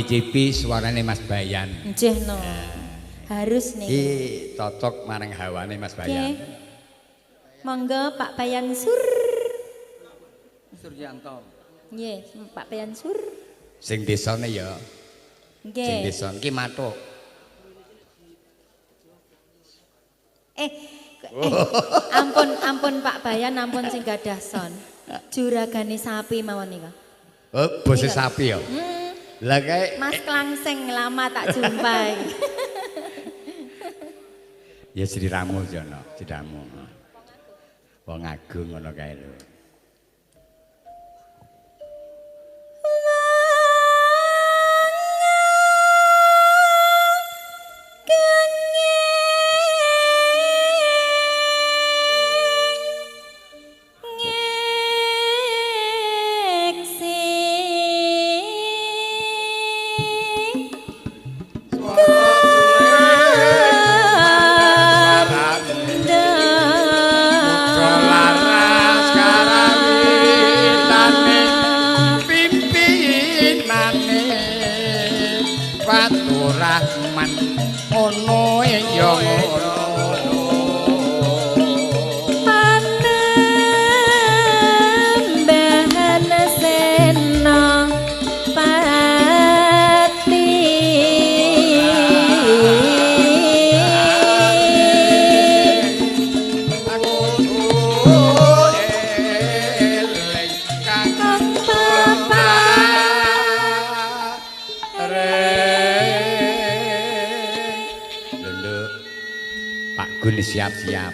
Nyicipi suarane Mas Bayan. Nggih no. Harus nih. Iki cocok marang hawane Mas Bayan. Monggo Pak Bayan Sur. Suryanto. Nggih, Pak Bayan Sur. Sing desane ya. Nggih. Sing desa iki matuk. Ampun, ampun Pak Bayan, ampun sing gadah son. Juragane sapi mawon nika. Oh, bose sapi ya. Lah kae Mas Klangseng lama tak jumpa. Ya sliramu jono, sliramu. Wong agung ngono kae lho. Faturahman ono ya ngono. Panembahan sena pati Aku kang Lho, Pak Gun siap-siap.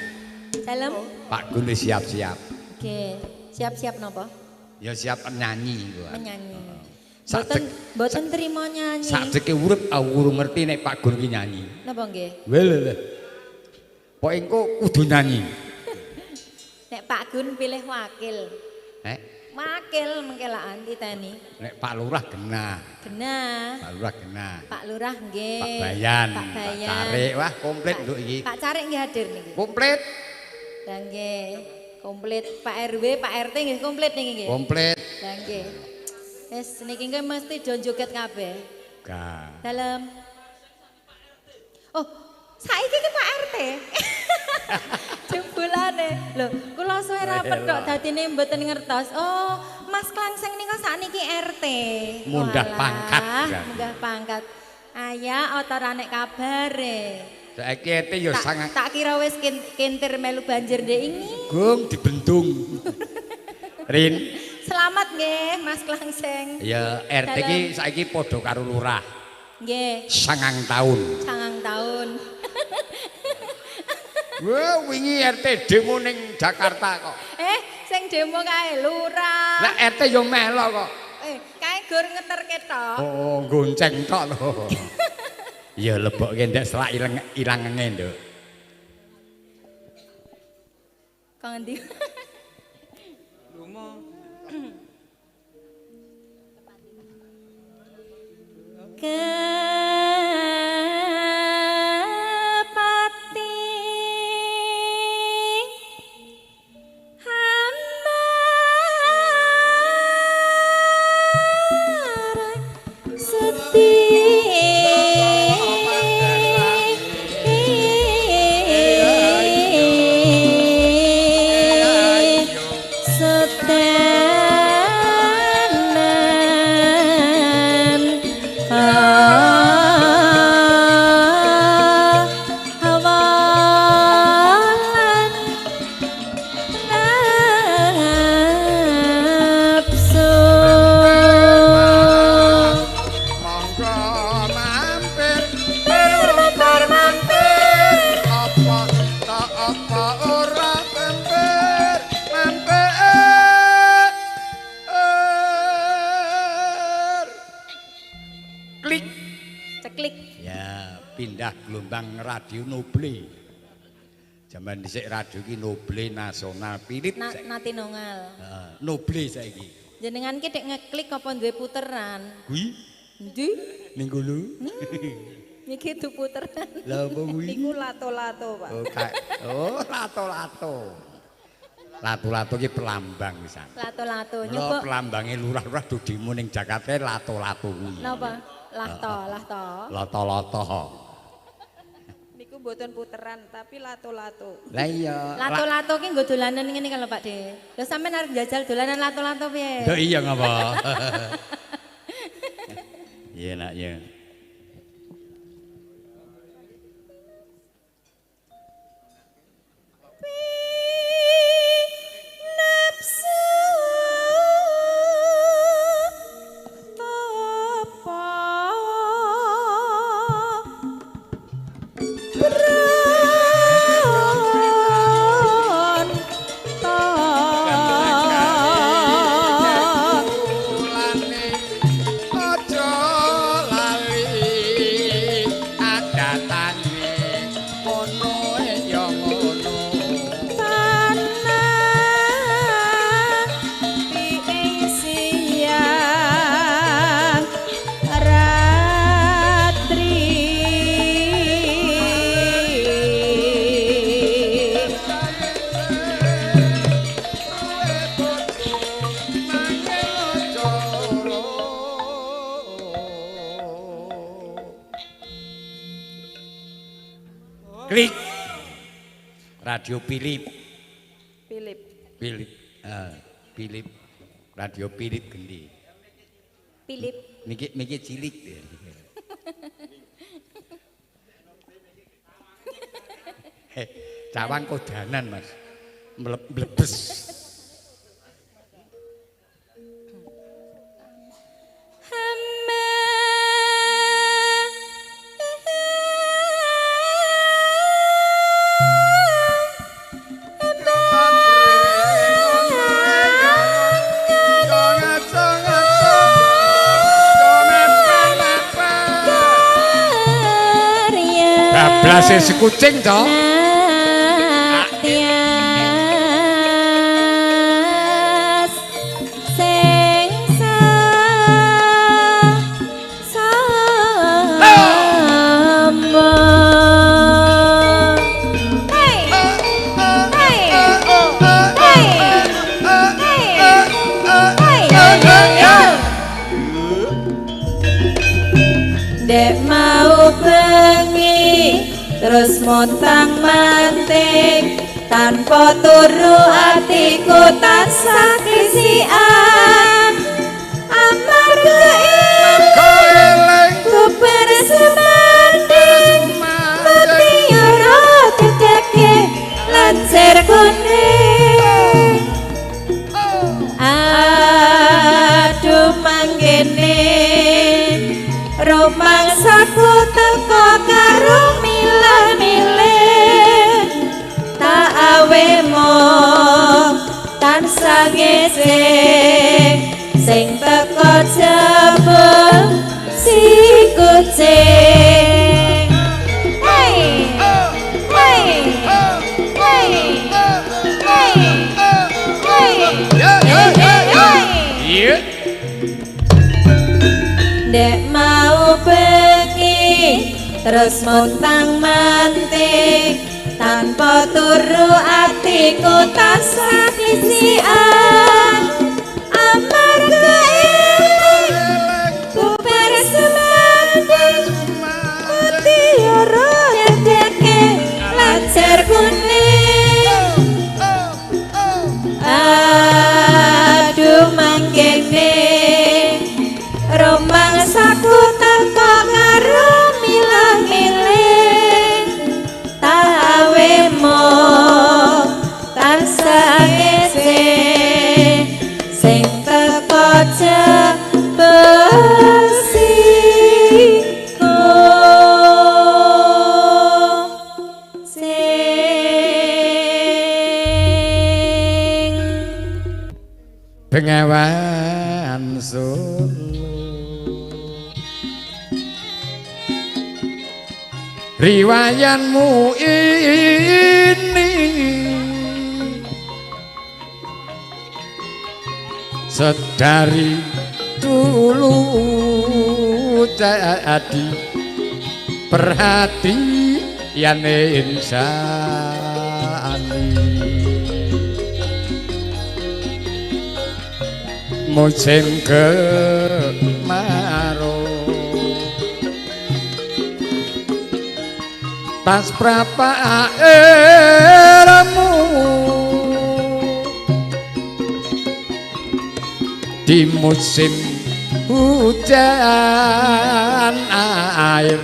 Dalem. Pak Gun siap-siap. Oke, siap-siap napa? Ya siap nyanyi gua. Menyanyi. Sak Mboten mboten trimo nyanyi. Sakjeke urip aku urung ngerti nek Pak Gun ki nyanyi. Napa nggih? Weh lho. Pokoke engko kudu nyanyi. Nek Pak Gun pilih wakil. Wakil mengke lakan titeni. Nek Pak Lurah genah. Genah. Pak Lurah genah. Pak Lurah nggih. Pak Bayan, Pak Pak Bayan. Carik, wah komplit nduk iki. Pak Carik nggih hadir niki. Komplit. Lah nggih. Komplit Pak RW, Pak RT nggih komplit niki nggih. Komplit. Lah nggih. Wis niki nggih mesti do joget kabeh. Gak. Dalem. Oh, saiki ki Pak RT. Jebulane. Lho, kula suwe ra petok dadine mboten ngertos. Oh, Mas Klangseng nika sakniki RT. Munggah Walah, pangkat, berarti. Munggah pangkat. Ayah ota ra nek kabare. Saiki RT ya sangat Tak kira wis kintir melu banjir ndek ingi. gung dibendung. Rin, Selamat nggih Mas Klangseng. ya RT ki saiki padha karo lurah. Nggih, 9 tahun. 9 tahun. Wah, wingi RT demo ning Jakarta kok. Sing demo kae lurah. Lah RT yo melok kok. Kae gur ngeterke tok. Oh, gonceng tok lho. Ya lebokke ndek selak ireng ilangenge, Nduk. Kok ngendi? Lumo. Kepati hambar sedih setenan awalan nafsu. Monggo mampir, mampir, mampir. Apa tak apa ora mampir, mampir. Klik. Ceklik. Ya, pindah gelombang radio Noble. Zaman dhisik radio ki Noble Nasional Philip. Nati nongal. Heeh, Noble saiki. Jenengan ki nek ngeklik apa duwe puteran? Kuwi Endi? ning kono. Niki du puteran. Lah apa kuwi? Niku lato-lato, Pak. Oh, oh, lato-lato. Lato-lato ki pelambang pisan. Lato-lato Mula nyoba. pelambange lurah-lurah do demo ning Jakarta lato-lato kuwi. Napa? Lah to, lah to. Lato-lato. Niku mboten puteran tapi lato-lato. Lah iya. Lato-lato ki nggo dolanan ngene kalau Pak De. Lho sampean arep njajal dolanan lato-lato piye? Lho iya ngapa? Iya nak ya. Klik. Radio Philip. Philip. Philip. Philip. Radio Philip gendi. Philip. Niki niki cilik. Cawang kodanan, Mas. Mlebes. Blase si kucing toh. Dek mau bengi terus montang manting tanpa turu atiku tansah klisian amarga eling ku bersemanding putih ora dedeke lancer kuning aduh mangkene rumangsaku teko karo milah-milih tak awemo tansah ngece sing teko jebul si kucing. Hey hey hey hey hey. Dek mau bengi terus montang manting tanpa turu atiku tansah klisian amarga eling ku bersemanding putih ora dedeke lancar kuning aduh mangkene rumangsaku teko karo milah-milih tawemo tansah ngece sing teko jebul siku sing Bengawan Solo. Riwayanmu ini sedari dulu jadi perhatian insani. Musim kemarau Pas prapakermu di musim hujan air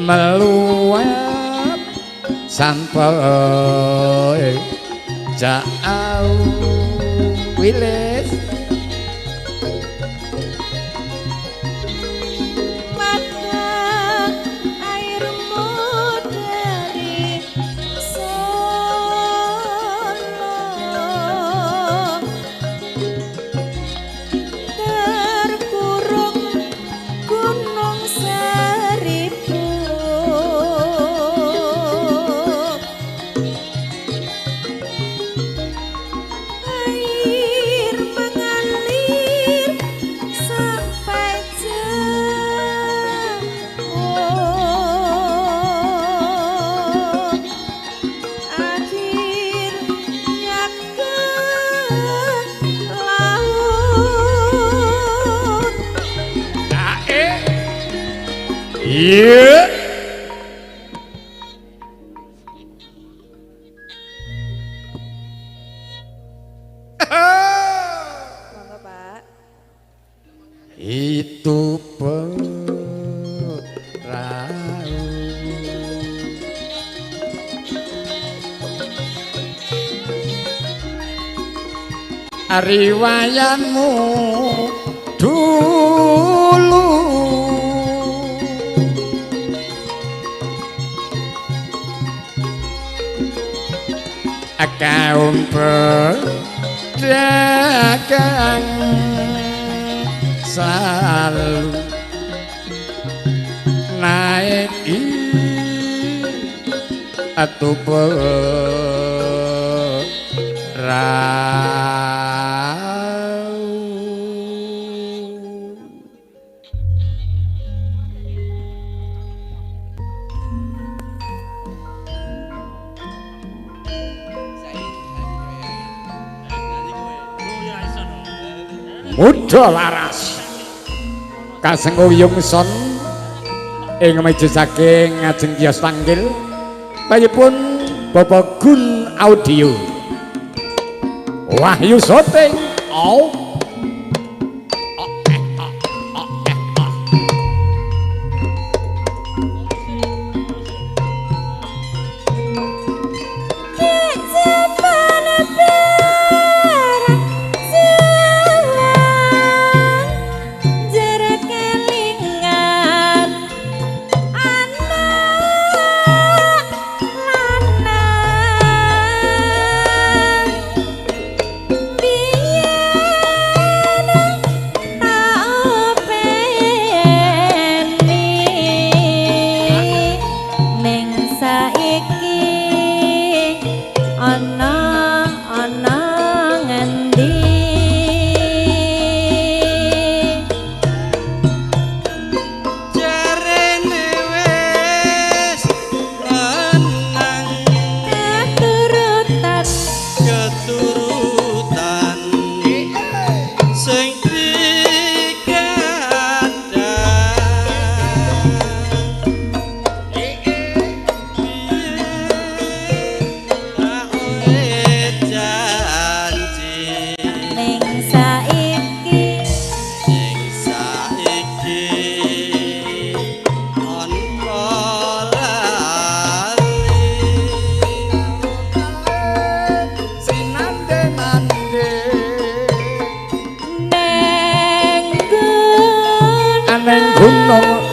meluap sampai jauh. Wilis Mata airmu dari Solo terkurung gunung seribu, air mengalir sampai jauh, akhirnya ke laut. Iya. Monggo, Pak. Itu perahu riwayanmu dulu kaum pedagang selalu naik atau perahu. Muda laras kasenguyung son ing meja saking ngajeng kios tangkil payipun Bapak Gun Audio Wahyu Soting. Oh.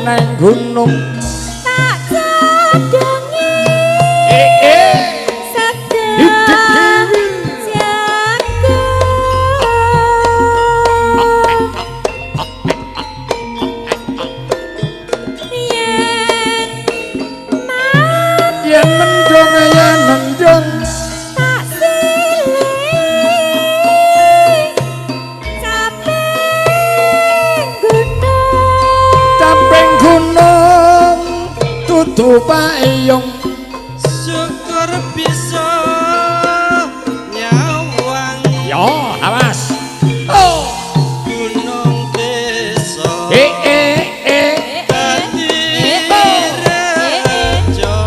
Neng gunung tak cadangi sabda jago yen mendung yen mendung tak silih caping gunung caping gunung dudu payung syukur bisa nyawang yo awas oh gunung desa eh eh eh dadi rejo.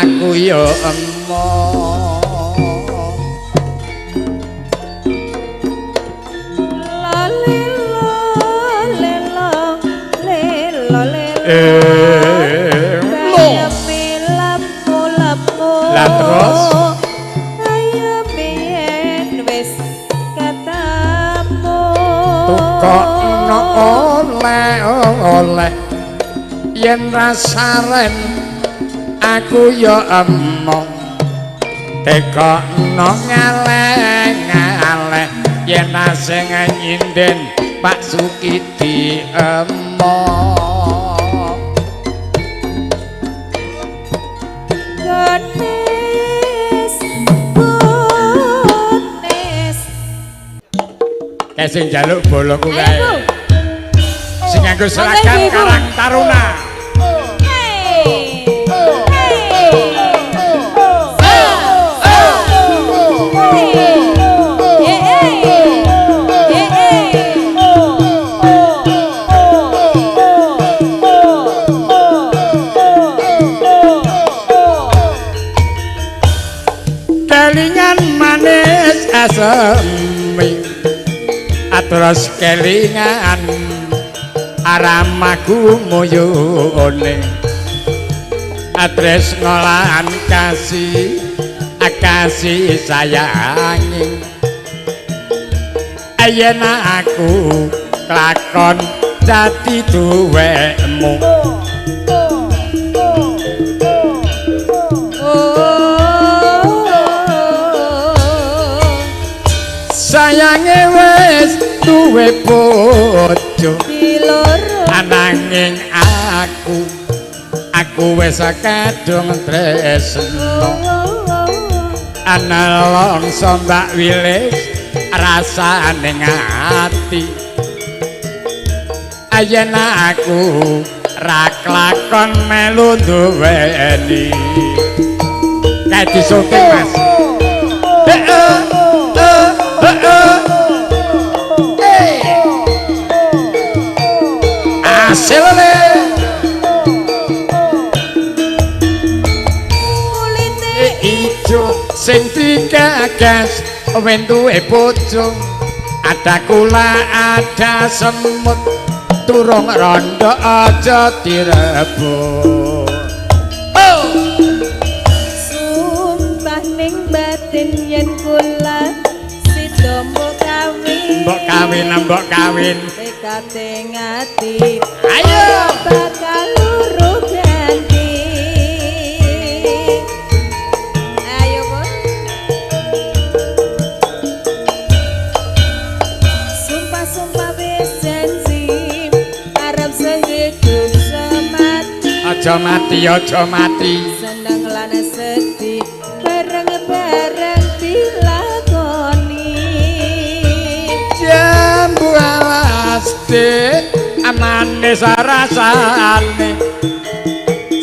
Aku ya emoh. Lelo lelo lelo lelo. Lah terus ayo biyen wis ketemu. Tukokno oleh-oleh yen rasaren aku ya emoh. Tekokno ngaleh-ngaleh yen asing nyinden Pak Sukidi emoh. Gones gones. Kae sing njaluk boloku Ayo, kae. Bu. Sing nganggo seragam Monggo, Ibu. Karang Taruna. Hey. Hey. Kelingan manis asemi terus kelingan aramaku muyune tresna lan kasih kasih sayangi yen aku kelakon dadi duwekmu. Sayange wis duwe bojo ananging aku wis kadung tresno ana longso Mbak Wilis rasane ati yen aku ra klakon melu duweni. Kae disunting Mas. Asilane Kulite ijo sing digagas wentuhe bojo ada kula ada semut turung rondo aja direbut. Oh. Sumpah ning batin yen kula sida mbok kawin. Mbok kawin, mbok kawin. Tekate ngati Ayo. Ora bakal luru ganti. Ayo, Bos. Sumpah-sumpah wis janji arep sehidup semati. Aja mati, aja mati. Seneng lan sedih bareng-bareng dilakoni. Jambu alas dik manis rasane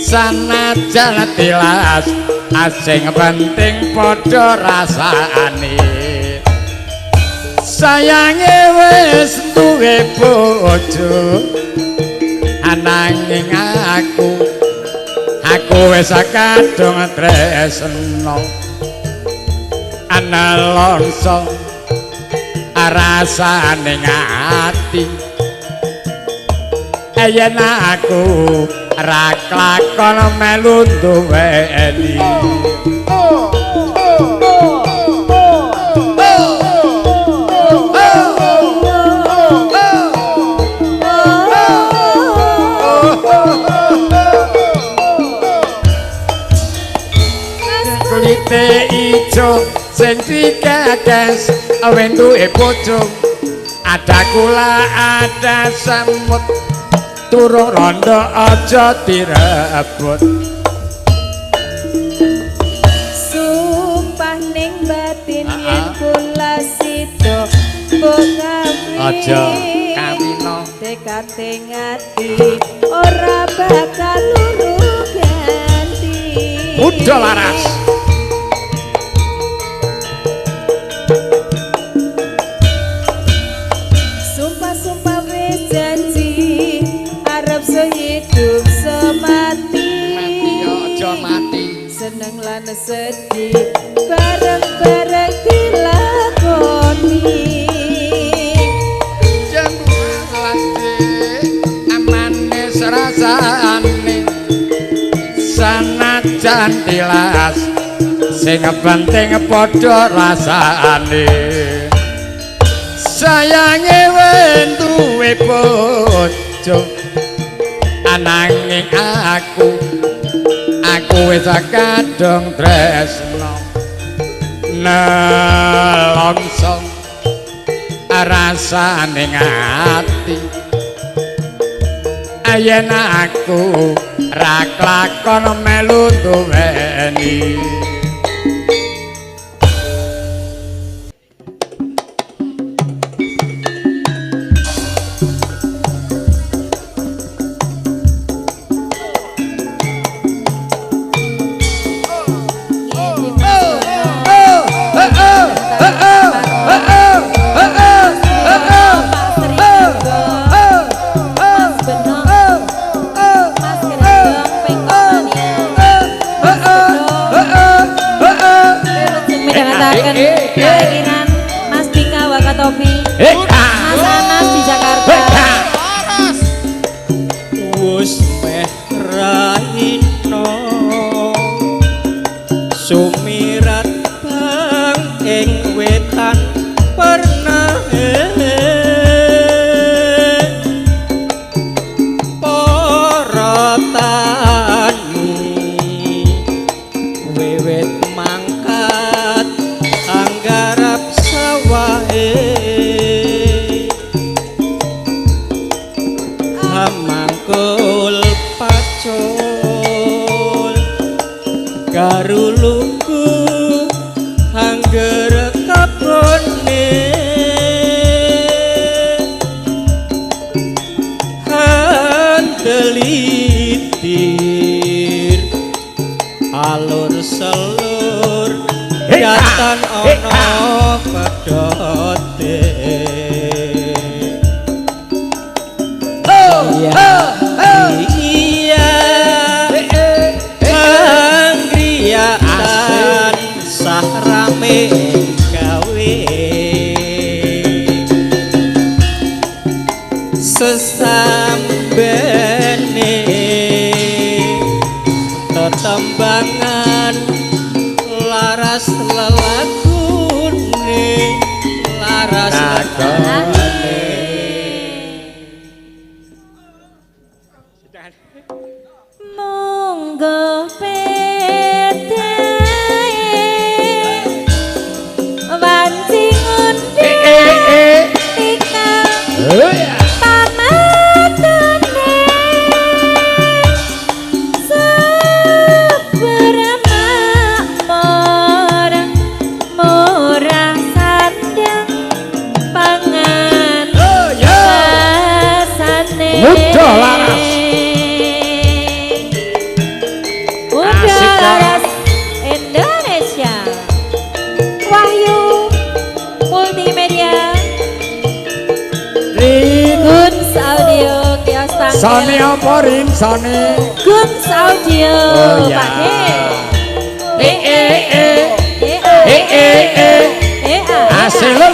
sanajan tilas asing penting padha rasane. Sayange wis duwe bojo ananging aku wis kadung tresno ana longso rasane ati yen aku ra klakon melu duweni. Kulite ijo sing digagas wentuke bojo ada kula ada semut turung rondo aja direbut. Sumpah ning batin yen kula sida mbok kawin. Aja kawino. Tekate ngati ora bakal luru ganti. Muda laras. Sumpah-sumpah wis janji arep sehidup semati. Mati aja mati. Seneng lan sedih bareng-bareng dilakoni. Amanis rasane sanajan tilas sing penting padha rasane. Sayange wentuwe bojo ananging aku wis kadung tresno nelongso rasane ati yen aku ra klakon melu duweni. Mas Dika Wakatobi, Mas Anas di Jakarta. Wus meh raino sumirat bang ing wetan pernahe para tani wiwit mangkat anggarap sawahe hamangkul pacul garuluku angger kabone handelitir alur selur datan ana pedote. Iya anggriyan sah rame gawe sesambene tetembangan laras lelakune laras lelakune. Monggo pedae wanci ngundang tika pamatane seberapa murah murah sandang pangan rasane. Mudah laras. Laras Indonesia. Wahyu Multimedia Rin Guns Audio Kios Tangkil. Sony apa Rin Sony? Guns Audio. Oh, ya. Pak D. E e e e e e E A. Asih lho.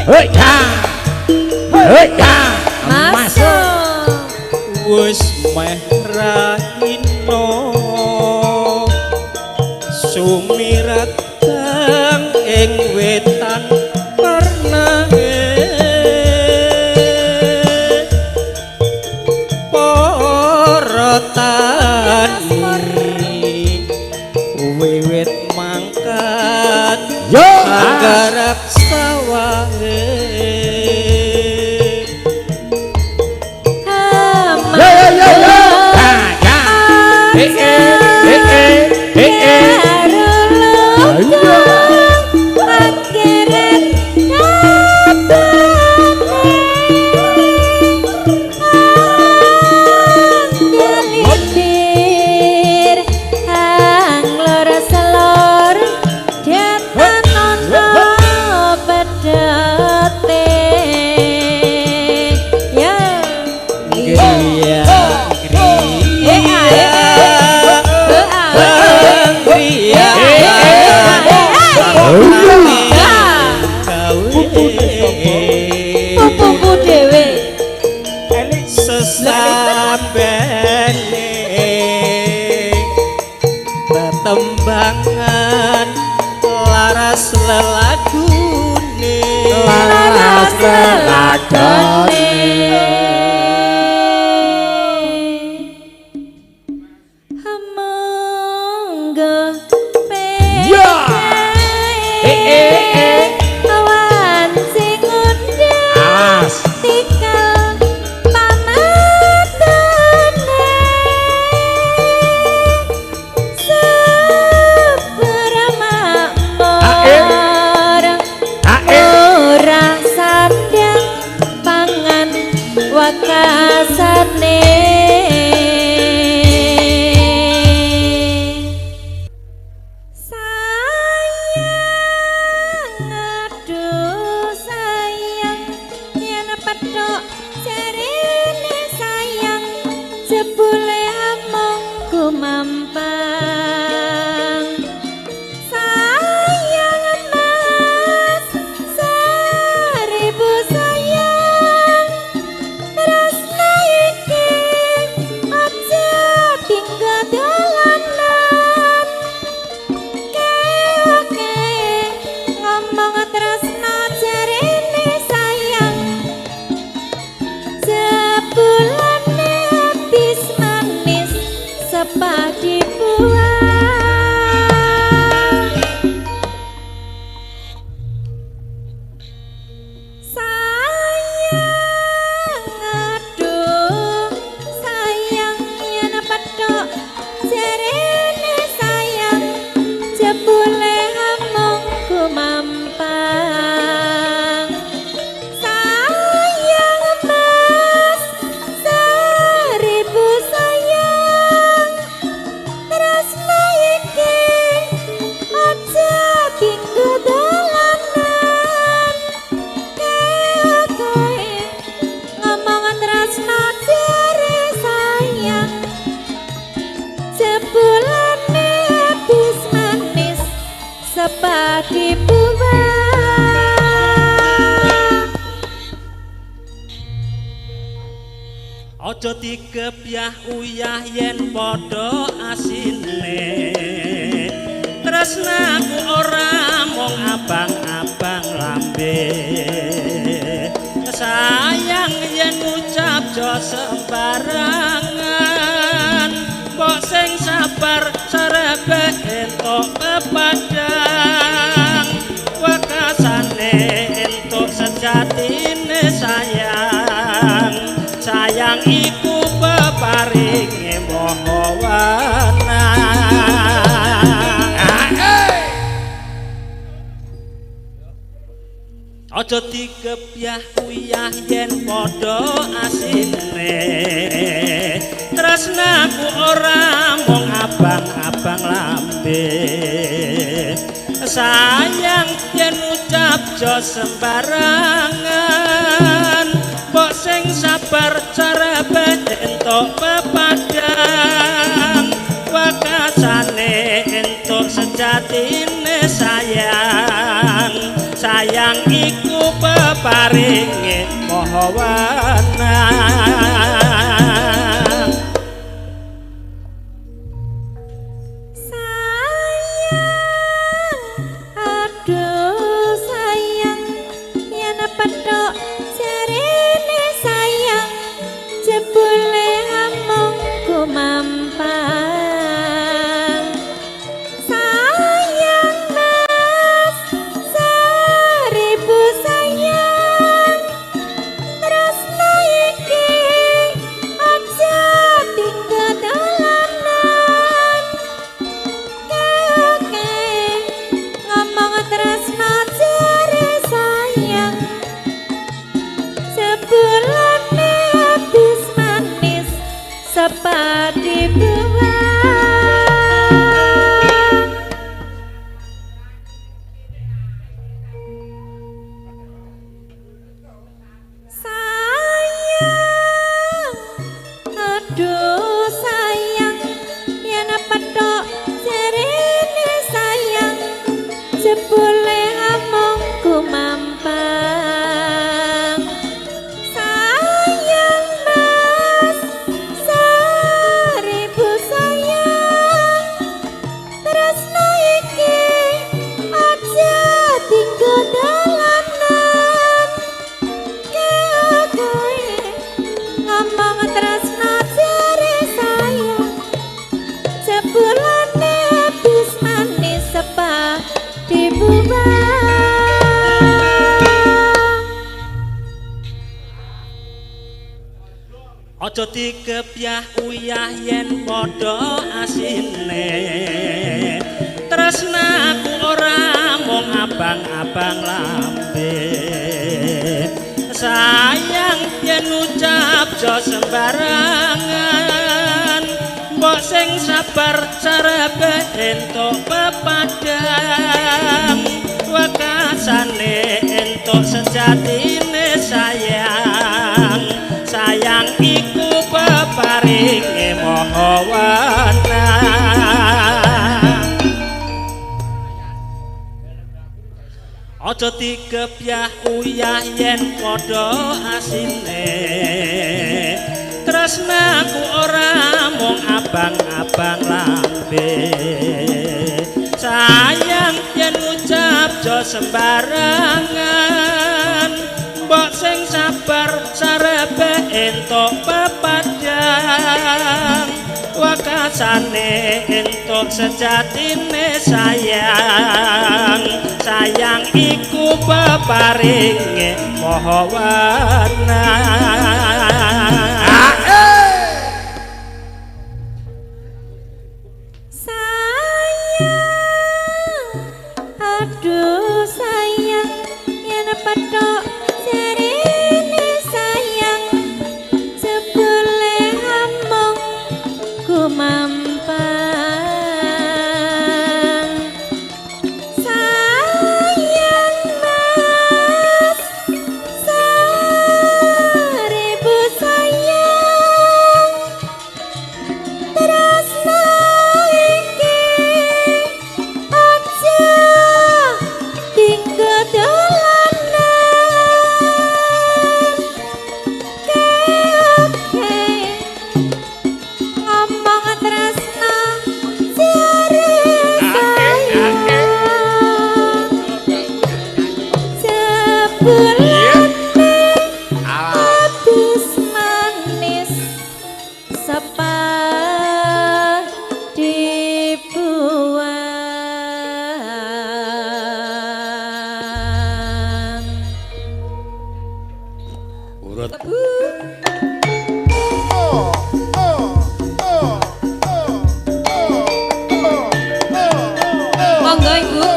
Hei ya. Hei ya. Masuk. Wis meh raino sumirat bang ing wetan pernahe para tani wiwit mangkat yo anggarap sawahe. Yo yo yo yo. Ya. E e e e e. Iya. Iya. lelagune. Laras lelakone. Monggo. Ya. Eh eh eh. Awan sing ngundang Awas. Tikal pamatane sepramakmur Ae. Ora sandang pangan wakasane. Sayang aduh sayang yen pethuk jarene sayang jebule amung gumampang. Sayang Mas seribu sayang tresna iki aja tinggal dolanan. Oke ngomong tresna jarene sayang jebulane habis manis sepadi buah. Sayang aduh sayang yen pethuk jarene sayang jebule amung gumampang. Sayang Mas seribu sayang tresna iki aja tinggo dolanan. Kowe ngomong tresna jare sayang jebulane habis manis sepadi buah. Aja digebyah uyah yen padha asine. Tresnaku ora mung abang-abang lambe. Sayang yen ngucap jo sembarangan. Mbok sing sabar serebe entuk pepadang. Wekasane entuk sejatine sayang. Sayang iku peparinge maha wenang. Aja digebyah uyah yen padha asine. Tresnaku ora mung abang-abang lambe. Sayang yen ucap jo sembarangan. Mbok sing sabar sarepe entuk pepadang. Wekasane entuk sejatine sayang. Sayang iku peparinge maha wenang. Sayang aduh sayang yen pethuk jarene sayang jebule amung gumampang. Sayang Mas seribu sayang tresna iki Jebulane habis manis sepah dibuang. Aja dikebyah uyah yen padha asine. Tresnaku ora mung abang-abang lambe. Sayang yen ucap aja sembarangan. Mbok sing sabar sarepe entuk pepadang. Wekasane entuk sejatine sayang. Sayang iku peparinge maha wenang. Aja dikebyah uyah yen padha asine. Tresnaku ora mung abang-abang lambe. Sayang yen ucap aja sembarangan. Mbok sing sabar sarepe entuk pepadang. Wekasane entuk sejatine sayang. Sayang iku peparinge maha wenang. Sayang, aduh sayang, yen petok jarene sayang, jebule amung kumampang. Sayang mas, seribu sayang, tresna iki aja tinggal dolanan. Oke, ngomong tresna jare sayang, jebulane habis manis sepah dibuang. Urut. Monggo Ibu,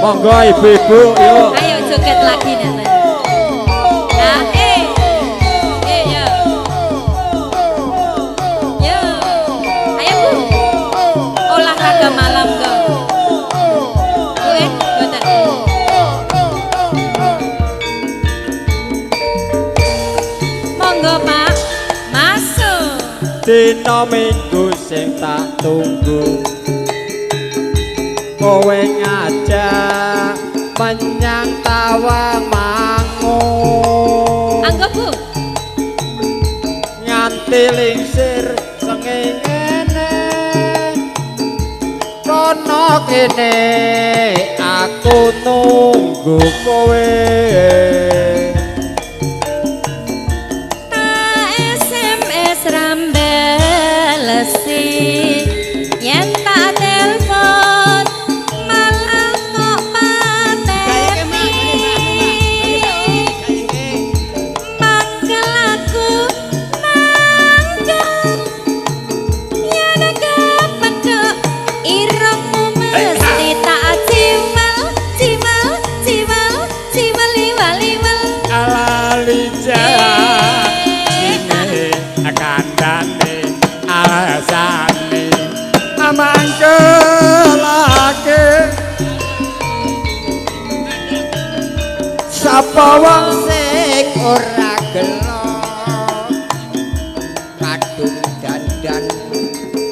Monggo ibu-ibu yuk. ayo joget lagi Nana. Nah, yo. Yo. Ayo Bu. Olahraga malam kok. Bu mboten. Monggo Pak, masuk. Dina Minggu sing tak tunggu, kowe ngajak menyang Tawangmangu. Anggo Bu. Nganti lingsir sengengene kono kene aku nunggu kowe. Tak SMS rambelesi, yen tak telepon malah kok pateni. Mangkel aku mangkel, yen kepethuk irungmu mesti tak ciwel ciwel ciwel ciwel liwel liwel. Lali janjine kandhane alasane mangkelake sapa wong sing ora gelo kadung dandan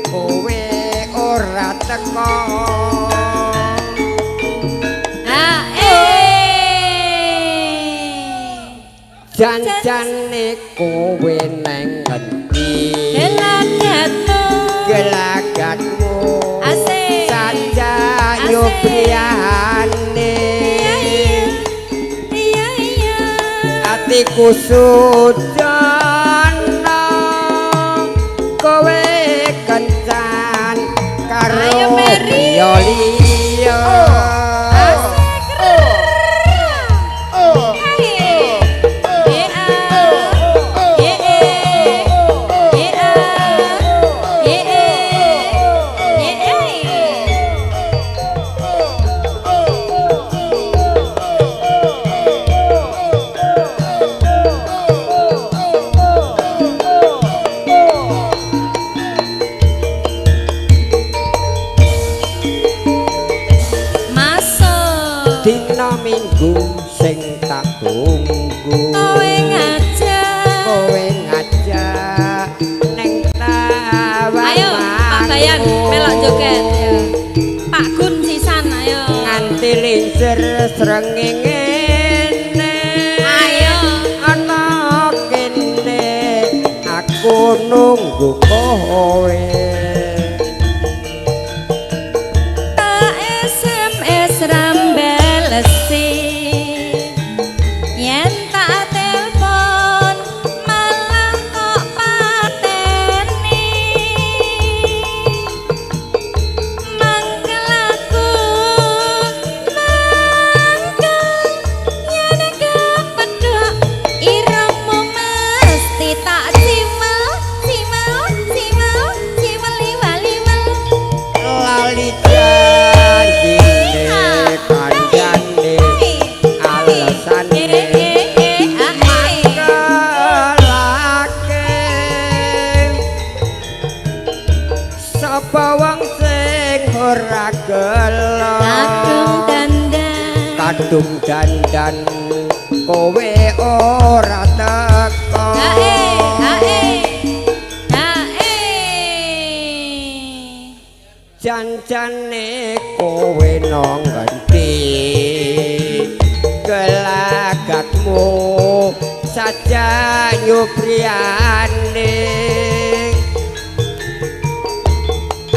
kowe ora teko. Ha eh. Janjane kowe neng ngendi Gelagatmu gelagatmu asik saja yo Asik. priyane Iya iya iya iya. Atiku sujana kowe kencan karo Ayo, Mary. Liya-liya. Asik. Hai. Eh ah. Eh eh. Eh ah. Eh eh. Eh eh. Masuk. Dina Minggu sing tak tunggu, Kowe ngajak. Kowe ngajak ning tawang. Ayo, Pak Bayan melok joget ya. Pak Gun sisan ayo. Nganti lincir srengenge Ayo. Ana kene aku nunggu kowe. Tak SMS rambelesi. Yen tak telepon malah kok pateni. Mangkel aku, mangkel yen kepethuk irungmu mesti tak cimel, cimel, cimel, cimel liwal-liwal. Lali janjine kandhane alesane kelake. Sapa wong sing ora gelo Kadung dandan. Kadung dandan kowe ora teko. Hae, hae. Hae. Janjane kowe nang ngendi, gelagatmu saja nyupriyane.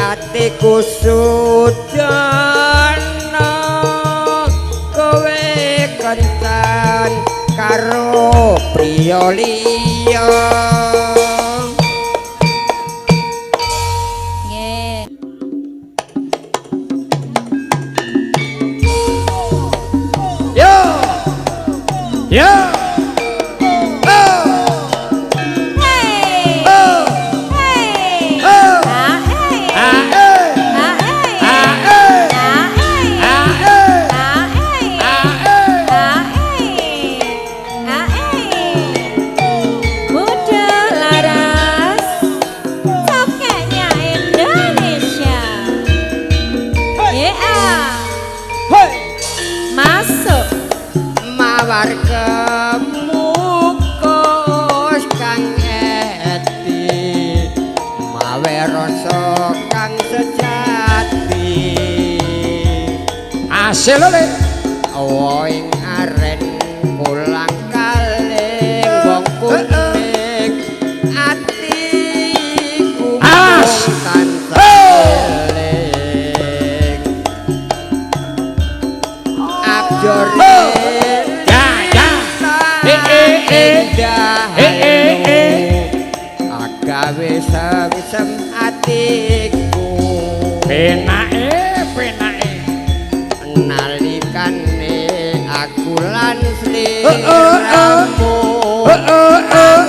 Atiku sudana kowe kencan karo priya liya. Nggih. Yo. Yo. Oh. Hey. Oh. Hey. Oh. Ah, hey. Ah, eh. Ah, hey. Ah, eh. Ah, hey. Ah, eh. Ah, hey. Ah, eh. Ah, hey. Ah, hey. Muda laras, sokeknya Indonesia. Yeah. Hei. Masuk. Mawar kemukus kang eti, mawe rasa kang sejati. Asil le. Woing aren pulang kaling wong kuning atiku As. mung tansah eling. Abjore Ya, ya. Eh, eh, eh. Eh, eh, eh. Agawe sengsem atiku. Penake, penake. Nalikane aku lan Oh, oh, oh. sliramu Oh, oh, oh.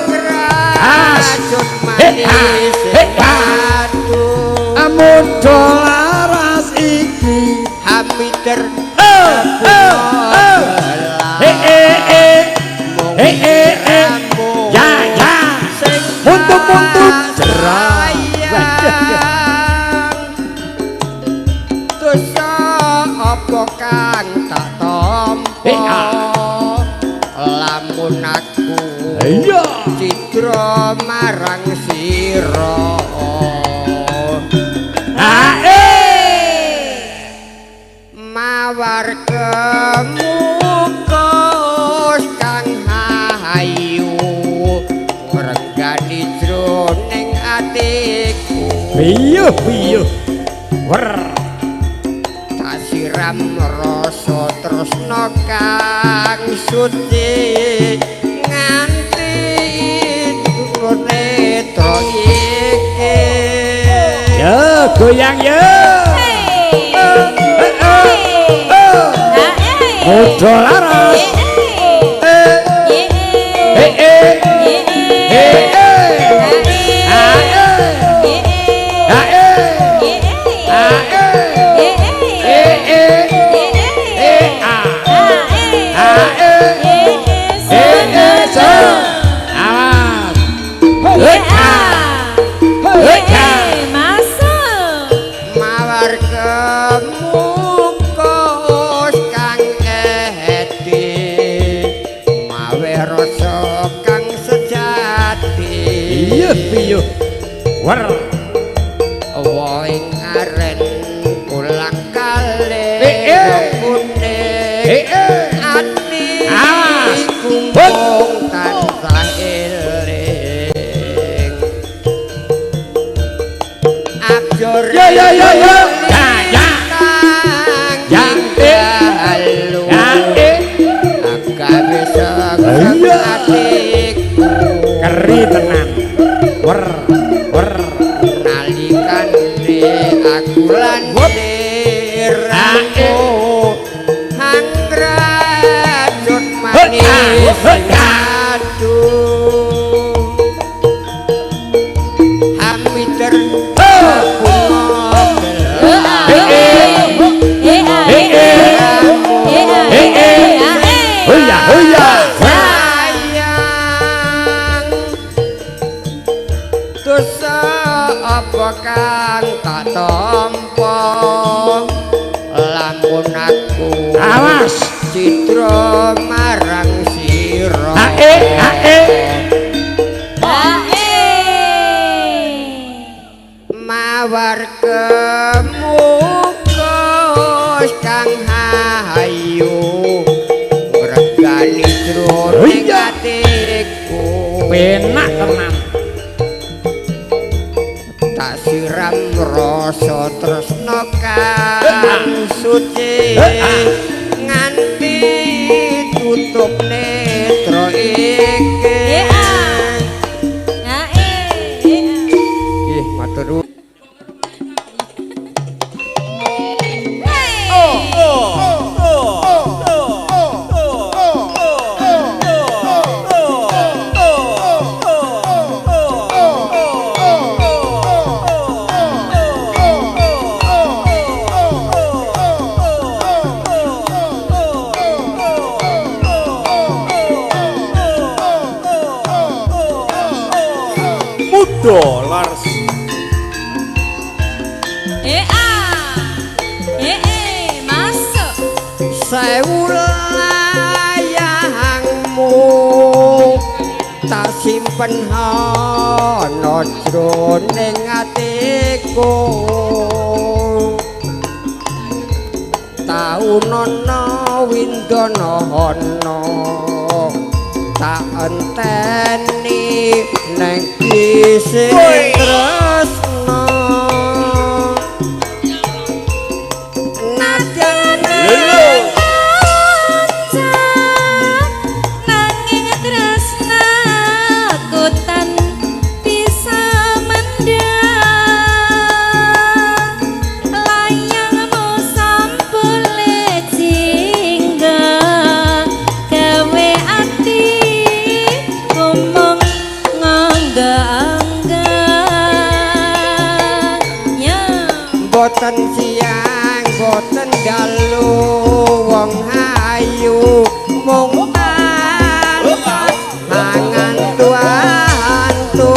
As. racun Eh, ah. manis Eh, ah. adu. Amudha laras iki. Hamiter Oh, oh, oh. Eh, eh, eh. Eh, eh, eh. Ya, ya. Untuk-untuk jerah. Dosa apa kang tak tampa? Eh, ah. Lamun aku Iya. cidra marang sira. Ah, eh. Mawar kemukus kang hayu ngrenggani jroning atiku. Piyuh, piyuh. Wer. Tak siram rasa tresna kang suci nganti turune netra iki. Ya. Goyang yo. Muda laras. Mawar kemukus kang edi, mawe rasa kang sejati. Iya piyo. Wer. Woing aren kulak kale kuning ati mung tansah eling. Abjor Yo yo yo yo. Ya ya. Ya dalu Ya eh. agawe sengseng Iya. atiku Keri tenan. Wer wer. Nalikane aku lan diramu hangrajut manis aduh hamiter Hoya hoya. Sayang dosa apa kang tak tampa lamun aku Awas. citra marang sira. Hae hae. Mawar kemukus kang hayu ngregani jroning Iya. atiku. Penak tenan. Tak siram rasa tresna kang suci nganti tutup netra iki. Nggih, matur nuwun. Muda Lars. Sewu layangmu tak simpen ana jroning atiku. Taunana windana ana tak enteni neng isih tresna. Nadyan Nanging tresnaku tan bisa mendang, layangmu sampule jingga gawe ati kumung ngangga-angga. Ya. Boten siang boten dalu wong ayu mung angan-antu.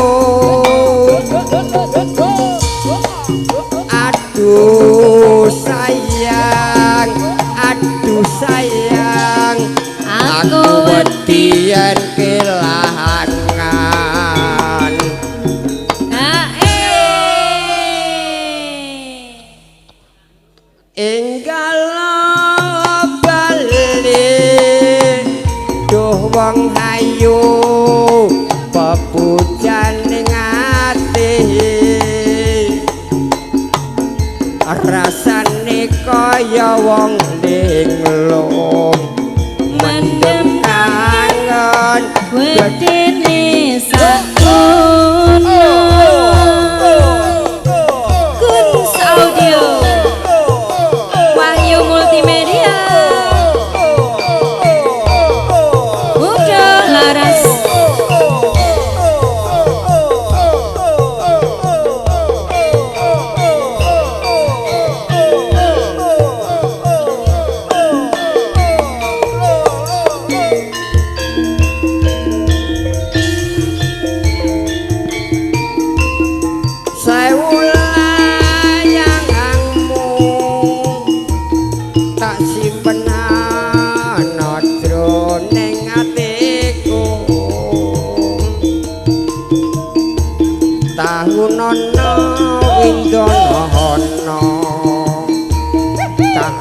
Aduh sayang, aduh sayang, aku wedi yen kelangan. Enggal bali duh wong ayu pepujane ati, rasane kaya wong linglung Mendem kangen wedine sakono. Kun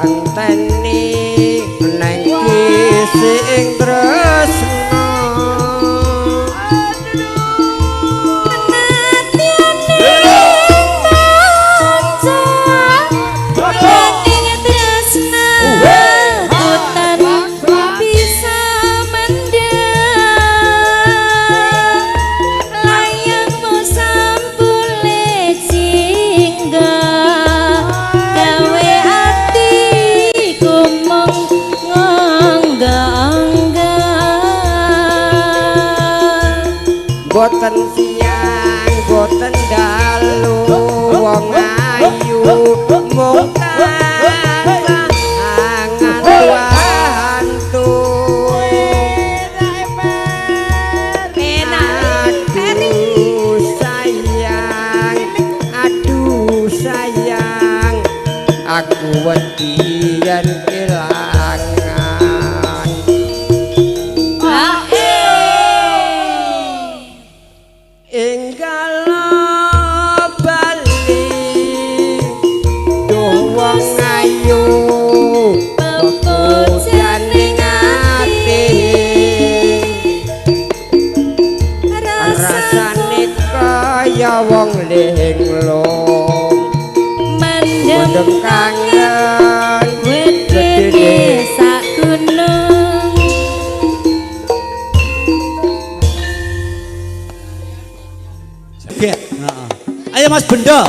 Enteni neng sing tresna. Boten siang boten dalu wong ayu mung tansah angan-antu. Aduh sayang, aduh sayang, aku wedi yen kelangan. Wong linglung mendem kangen wedene sak gunung. Joget, heeh. Ayo Mas Bendo.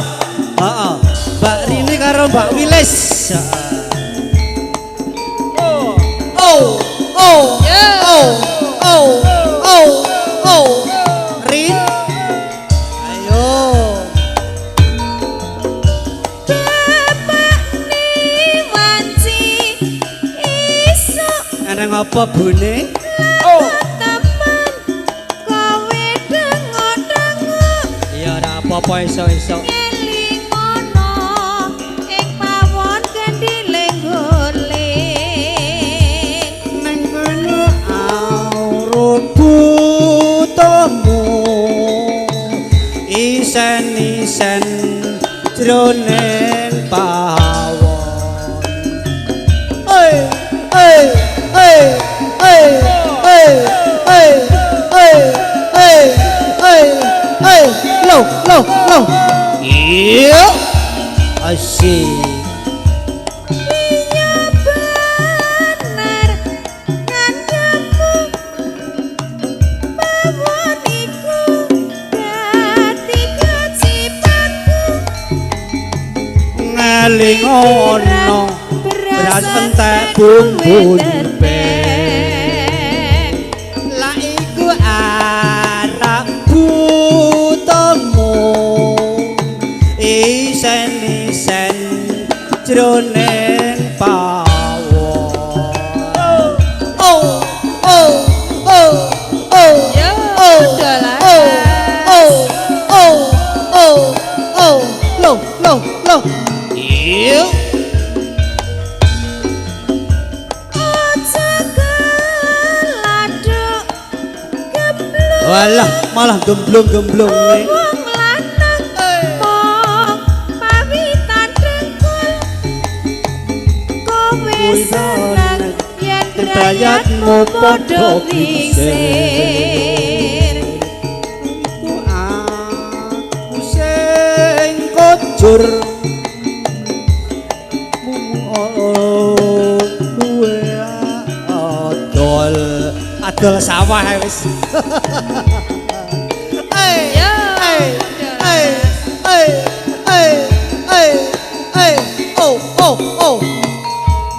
Heeh. Mbak Rini karo Mbak Wilis. Oh, oh, oh, oh, oh, oh, oh. Rin. Apa bune? Oh, temen kowe dengo-dengo. Ya ora apa-apa iso-iso. Eling ana ing pawon kendile goleng. Ning kono aurung butuhmu. Isen-isen jroning pawon. Oi, oi. Hey, hey, hey, hey, hey, hey, hey, hey, low, low, low. Iya, asik. Iya bener, kandamu pawon iku dadi kecipatku. Ngeling ono beras entek bumbu. Lah iku arak butuhmu isen-isen jroning pawon. Oh, oh, oh, oh, oh, oh, oh, oh, oh, oh, low, low, low. Iya. Walah, malah gemblung-gemblung nih. Wong lanang mong pawitan dengkul. Kowe seneng yen brayatmu padha lingsir. Iku aku sing kojur. Luwe adol. Adol sawah wis. Hey, hey, hey, hey, hey, hey, hey, oh, oh, oh.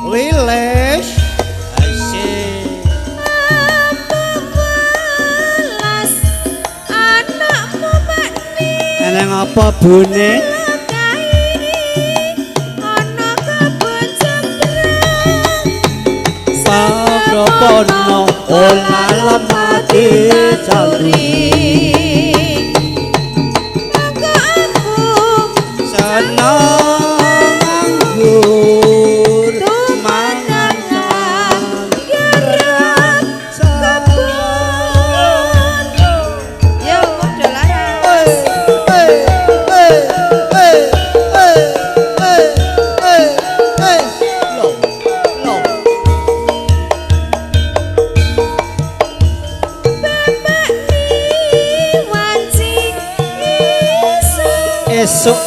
Wilis. Asik. Apa welas anakmu makni. Eneng apa bune? Ana kebon jembrang. Sagropono ora lemah dicari. Monggo aku seneng anggur tumanang garap kebon. Yo padha laras. Hey, hey, hey, hey, hey, hey, hey. Loh,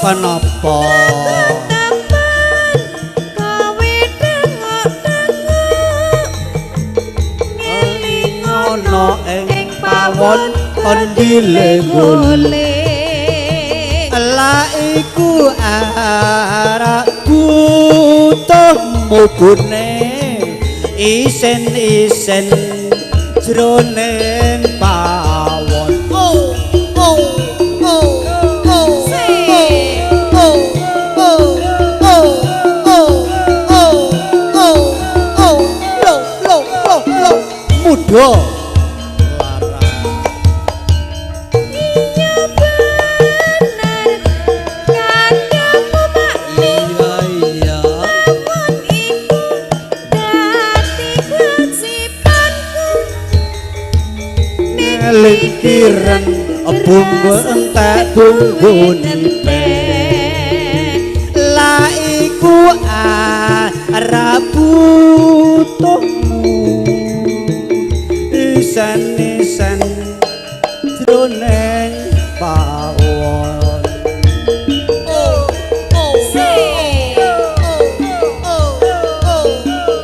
Kenapa? Temen kowe dengok-dengok ngeling Ana ing pawon kandile golek. La iku arak butuhmu kuning isen-isen jroning pawon. Oh oh oh oh oh oh oh oh oh oh oh lo lo lo lo muda larang. Iya bener kandhamu makni Iya iya pawon iku dadi kewajibanku. Nelikiran bumbu entek bumbu nipek la iku arep butuhmu isen-isen jroning pawon. Oh oh oh oh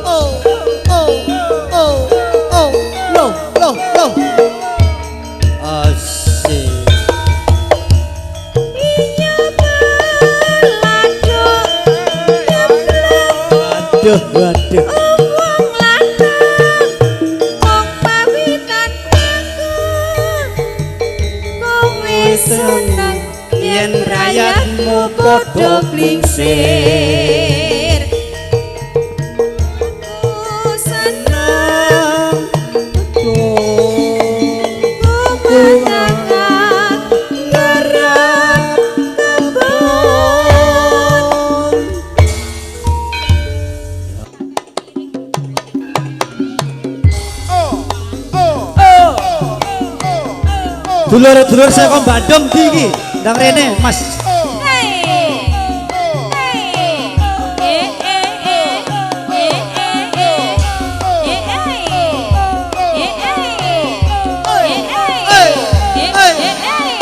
oh oh oh oh lo lo lo asik. Iya beladuk nyeblok Aduh aduh wong lanang wong pawitan aku kowe seneng yen rayatmu padha klingsir. Aku seneng kumatakan ngerap kebon. Dulur-dulur saka Bandung ndi iki? Ndang rene, Mas. Hey. Hey. Eh eh eh. Eh eh eh. Eh eh. Eh eh.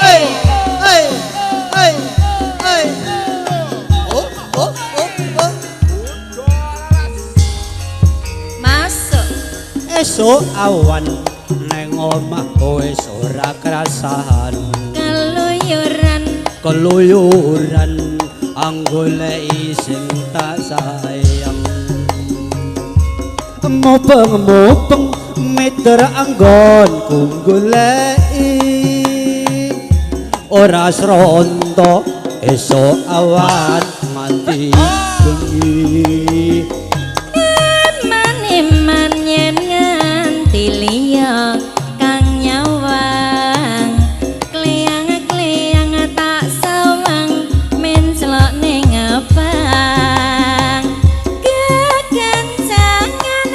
Eh eh. Eh eh. Oh, oh, oh, oh. Masuk. Esuk awan neng omah wis ora krasan. Keluyuran. Keluyuran anggoleki sing tak sayang. Mubeng-mubeng meter anggonku goleki. Ora sronto esuk awan nganti bengi. Eman-eman yen nganti liya kang nyawang. Kleyang-kleyang tak sawang menclok ning abang. Kekencangan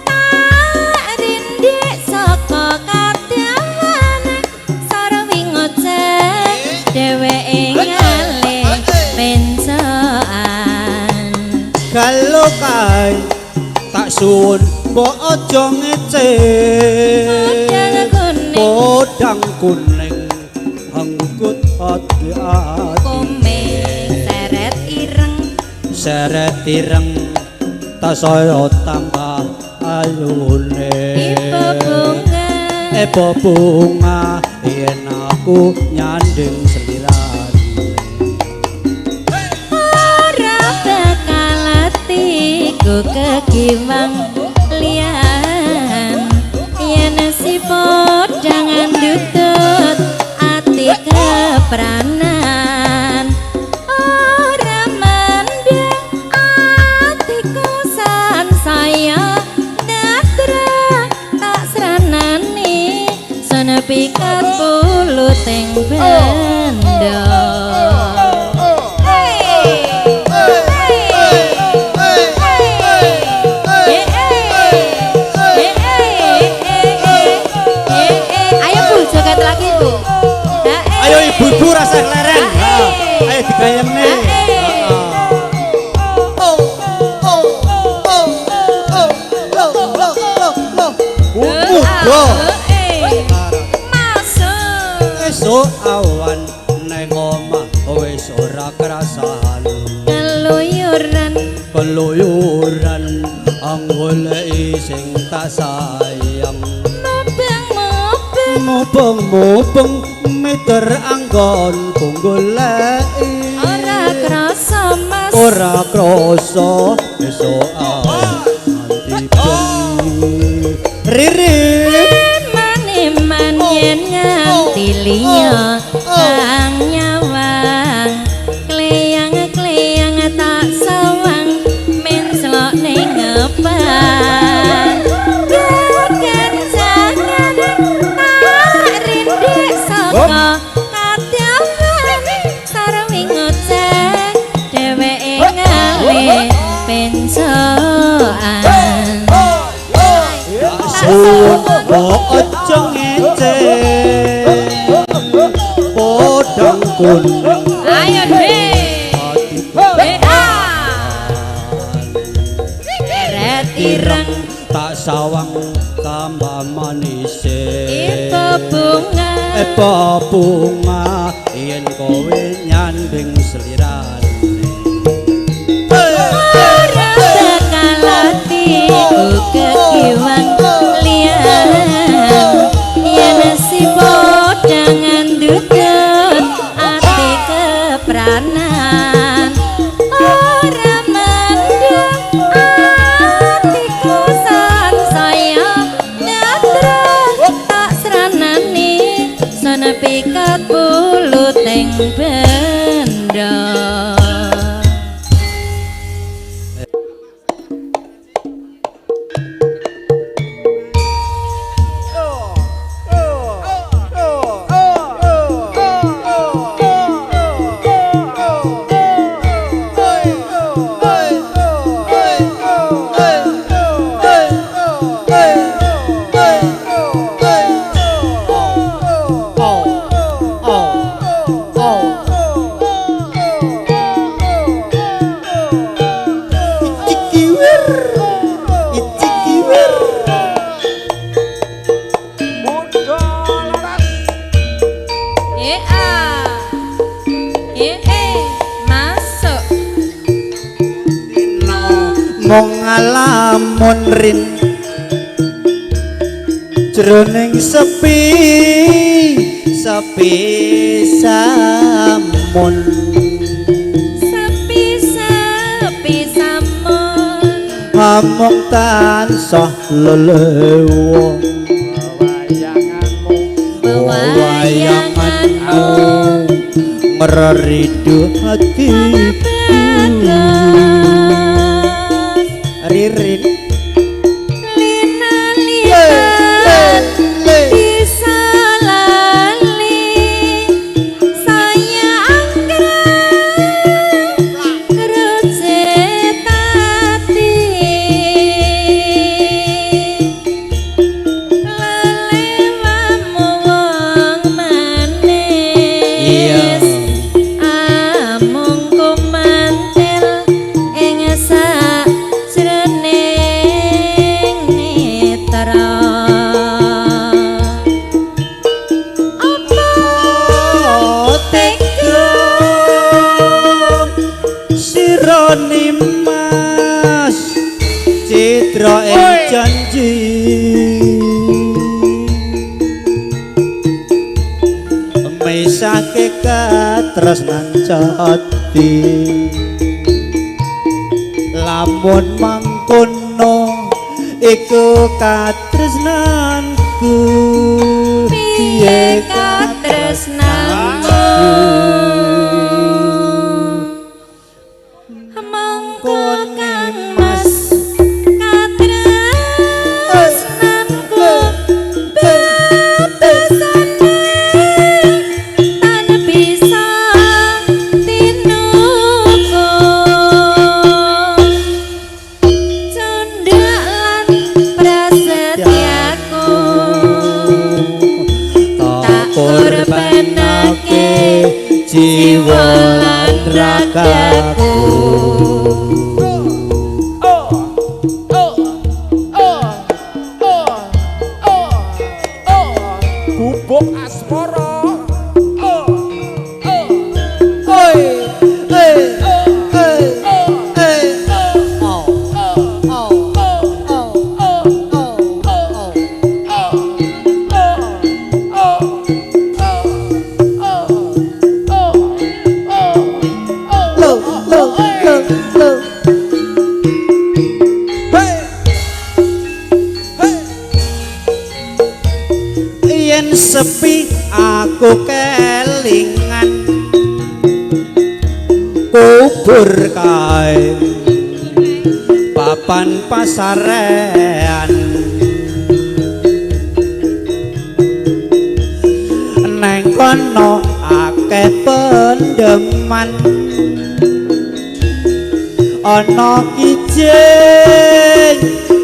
tak rindik saka kadawan. Sarwi ngoceh dheweke ngalih pencokan. Kalau kae tak suwun mbok aja ngece. Podang kuning. Podang kuning anggut ati-ati. Komeng seret ireng. Seret ireng tasaya tambah ayune. Ibu bunga. Ebo bunga yen aku nyanding selirane. Ora bakal atiku kegiwang liyan. Yen si podang ndutut ati kepranan. Ora mendeng atiku sansaya ndatra tak sranani senepi puluting benda. Hey. Ayo Bu, joget lagi Bu. Ayo ibu-ibu rasa leren. Ayo digayemne. Muga Masuk. esuk awan neng omah wis ora krasan. Keluyuran. Keluyuran anggoleki sing tak sayang. Mubeng-mubeng. Mubeng-mubeng meter anggonku goleki. Ora krasa Mas. Ora krasa esuk nganti bengi. Riri eman-eman yen nganti liya kang nyawang. Kleyang-kleyang tak sawang menslok ning ngepan. Kekencangan tak rindik saka kadawan. Sarwi ngoceh dheweke ngalih pencoan. Suwun aja ngece podang kuning. Ayo deh. Ret ireng tak sawang tambah manise. Ipo bunga. Ipo bunga yen kowe nyanding slirane. Ora bakal atiku kekiwang liyan. Yen si podang ndudut ati kepranan. Ora mendem atiku sansaya nyatra tak sranani sono pikat buluting benda. Masuk. Mung ngalamun rin jroning sepi sepi samun. Sepi sepi samun. Amung tansah lelewa Wewayanganmu mereridu hatiku. Ririn lina lina bisa lali saya anggrek kerucet ati lelewamu wong manis amung kumantil ing sajroning netra. Apa tega sira nimas citra ing janji mesake katresnan jati lamun mangkono iku katresnanku piye katresnanmu mongko kang mas katresnanku bebasane tan bisa tinuku cundhak lan prasetyaku tak korbanake. kae papan pasarean neng kono akeh pendeman ana kijing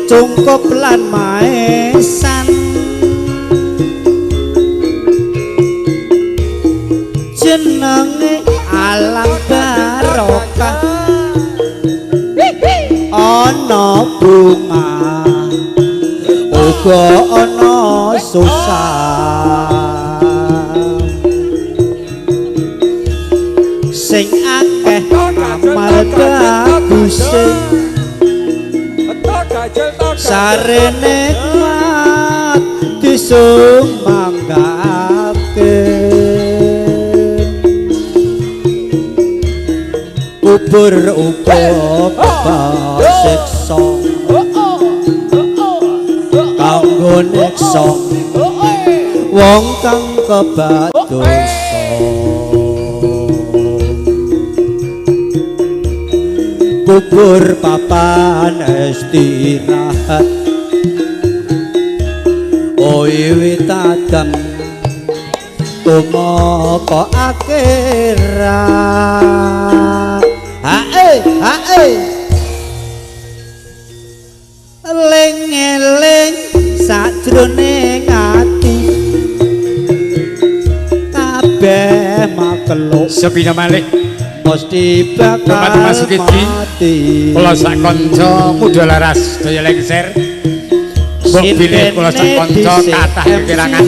cungkup lan maesan jenenge alam barokah ana bunga uga ana susah sing akeh amal baguse sare nikmat disumanggake kubur uga kasiksa kanggo nyiksa wong kang kebak dosa kubur papan istirahat wiwit adam tumeka akhirat. Hae hae eling-eling sajroning ati kabeh makluk sepina malih mesti bakal Mas Sukidi kula sak kanca muda laras daya lengser mbok bilih kula sak kanca kathah kekirangan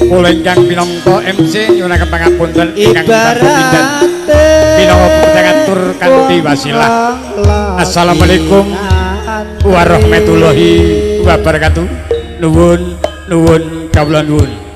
kula ingkang minangka MC nyuwunaken pangapunten ingkang tumindak minangka ngatur kanthi wasilah. Assalamualaikum warahmatullahi wabarakatuh. Nuwun nuwun kawula nuwun.